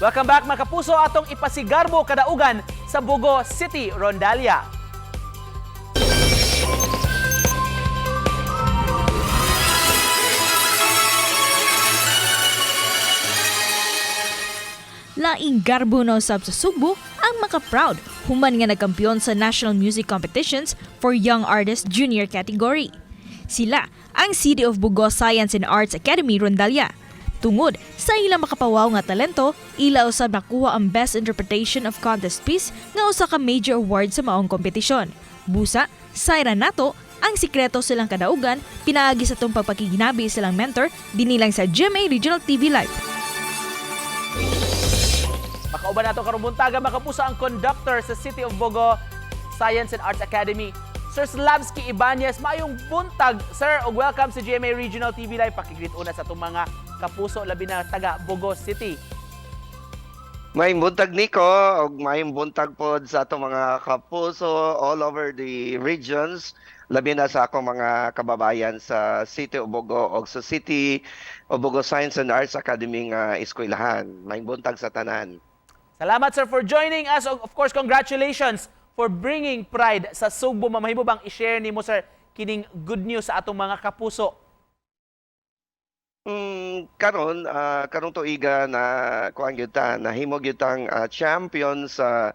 Welcome back, mga kapuso, atong ipasigarbo kadaugan sa Bogo City Rondalla. Laing garbo na usab sa Sugbo ang maka-proud human nga nagkampiyon sa National Music Competitions for Young Artists Junior category. Sila ang City of Bogo Science and Arts Academy Rondalla. Tungod sa ilang makapawaw nga talento, ila usab nakuha ang Best Interpretation of Contest Piece nga usa ka major award sa maong kompetisyon. Busa, sayra nato ang sikreto silang kadaugan pinaagi sa tong pagpakiginabi silang mentor dinilang sa GMA Regional TV Live. Makauban nato karong buntaga, mga kapuso, ang conductor sa City of Bogo Science and Arts Academy, Sir Slavsky Ibanez. Maayong buntag, sir, ug welcome sa GMA Regional TV Live. Paki-greet una sa atong mga kapuso, labi na taga Bogo City. Maayong buntag, Nico, ug maayong buntag pod sa atong mga kapuso all over the regions, labi na sa akong mga kababayan sa City of Bogo ug sa City of Bogo Science and Arts Academy nga eskwelahan. Maayong buntag sa tanan. Salamat, sir, for joining us. Of course, congratulations for bringing pride sa Sugbo. Mamahimo bang i-share nimo, sir, kining good news sa atong mga kapuso? Karon tuiga na kuan gyud ta, nahimo gyud tang champion sa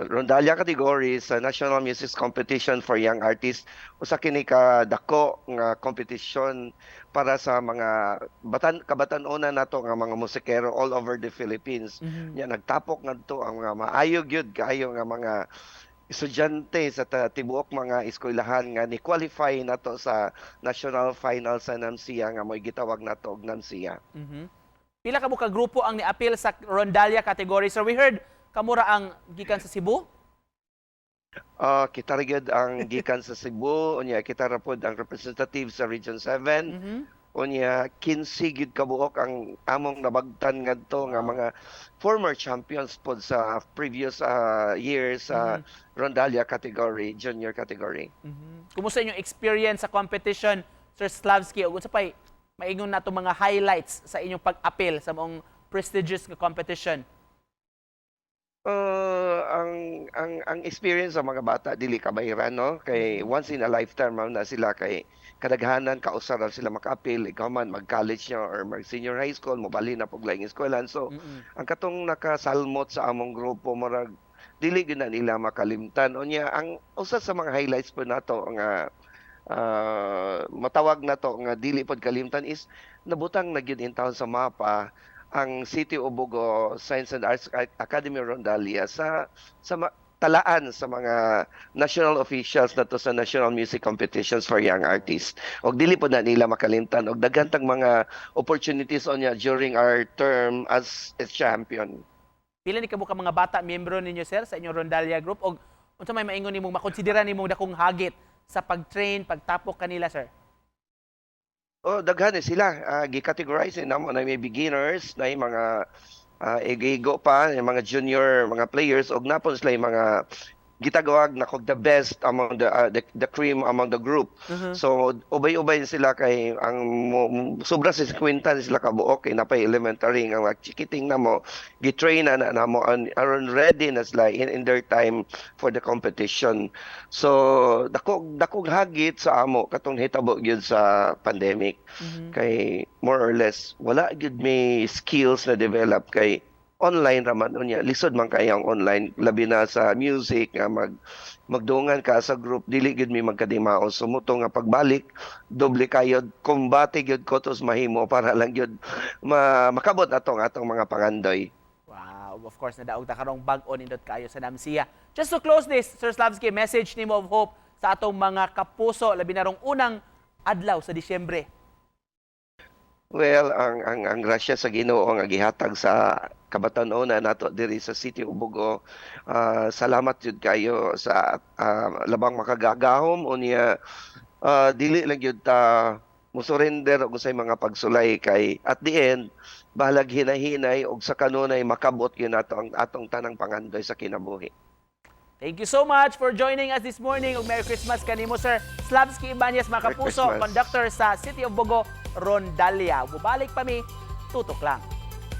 Rondalla category sa National Music Competition for Young Artists. Usa kini ka dako nga competition para sa mga batan kabatan-onan nato nga mga musikero all over the Philippines. Nya nagtapok ngadto ang mga maayo gyud kaayo nga mga estudyante sa tibuok mga eskwelahan nga ni-qualify nato sa national final sa NAMCYA nga mo'y gitawag nato og NAMCYA. Pila ka mo ka grupo ang niapil sa Rondalla category? Sir, we heard kamura ang gikan sa Cebu. Kita ra gyud ang gikan sa Cebu, unya kita ra pod ang representative sa Region 7. Unya 15 gyud kabuok ang among nabagtan ngadto nga mga former champions pod sa previous years sa Rondalla category, junior category. Kumusta inyong experience sa competition, Sir Slavsky? Ug unsa pay maingon nato mga highlights sa inyong pag-apil sa maong prestigious nga competition? Ang experience sa mga bata dili kabayran, no, kay once in a lifetime man na sila, kay kadaghanan kausa ra sila makaapil. Ikaw man mag-college niya or mag senior high school, mobalhin na pog laing eskwelahan, so ang katong nakasalmot sa among grupo, murag dili gyud na nila makalimtan. Unya ang usa sa mga highlights po nato nga matawag nato nga dili pod kalimtan is nabutang na gyud intawon sa mapa ang City of Bogo Science and Arts Academy Rondalla sa talaan sa mga national officials nato sa National Music Competitions for Young Artists. Og dili pod na nila makalimtan og daghan tang mga opportunities unya during our term as a champion. Pila ni kabuok ka mga bata miyembro ninyo, sir, sa inyong Rondalla group, og unsa may maingon nimong makonsidera nimong dakong hagit sa pag-train, pagtapok kanila, sir? Oh, daghan eh sila. Gi-categorize namo na may beginners, na yung mga igo pa, yung mga junior mga players, og napon sila yung mga gitagawag na kog the best among the cream among the group. So ubay-ubay sila kay ang sobra sa 50 sila kabuok, kay napay elementary nga mga chikiting namo, gi-train na na namo aron ready na sila in their time for the competition. So dako dakong hagit sa amo katong hitabo gyud sa pandemic kay more or less wala gyud may skills na develop kay online raman. Unya lisod man kay ang online, labi na sa music nga magdungan ka sa group, dili gyud mi magkadimao. So mao to nga pagbalik, doble kayod kumbate gyud ko tos mahimo para lang gyud makabot atong atong mga pangandoy. Wow, of course, nadaog ta karong bag-o, nindot kaayo sa NAMCYA. Just to close this, Sir Slavsky, message nimo of hope sa atong mga kapuso, labi na rong unang adlaw sa Disyembre. Well, ang grasya sa Ginoo nga gihatag sa kabatan-onan nato diri sa City of Bogo. Salamat jud kayo sa labang makagagahom. Unya dili lang gyud ta mo surrender og unsay mga pagsulay kay at the end, bahalag hinay-hinay og sa kanunay makabot gyud nato ang atong tanang pangandoy sa kinabuhi. Thank you so much for joining us this morning. Ug Merry Christmas kanimo, Sir Slavsky Ibanez, mga Merry kapuso, Christmas. conductor sa City of Bogo, Rondalla. Bubalik pa mi, tutok lang.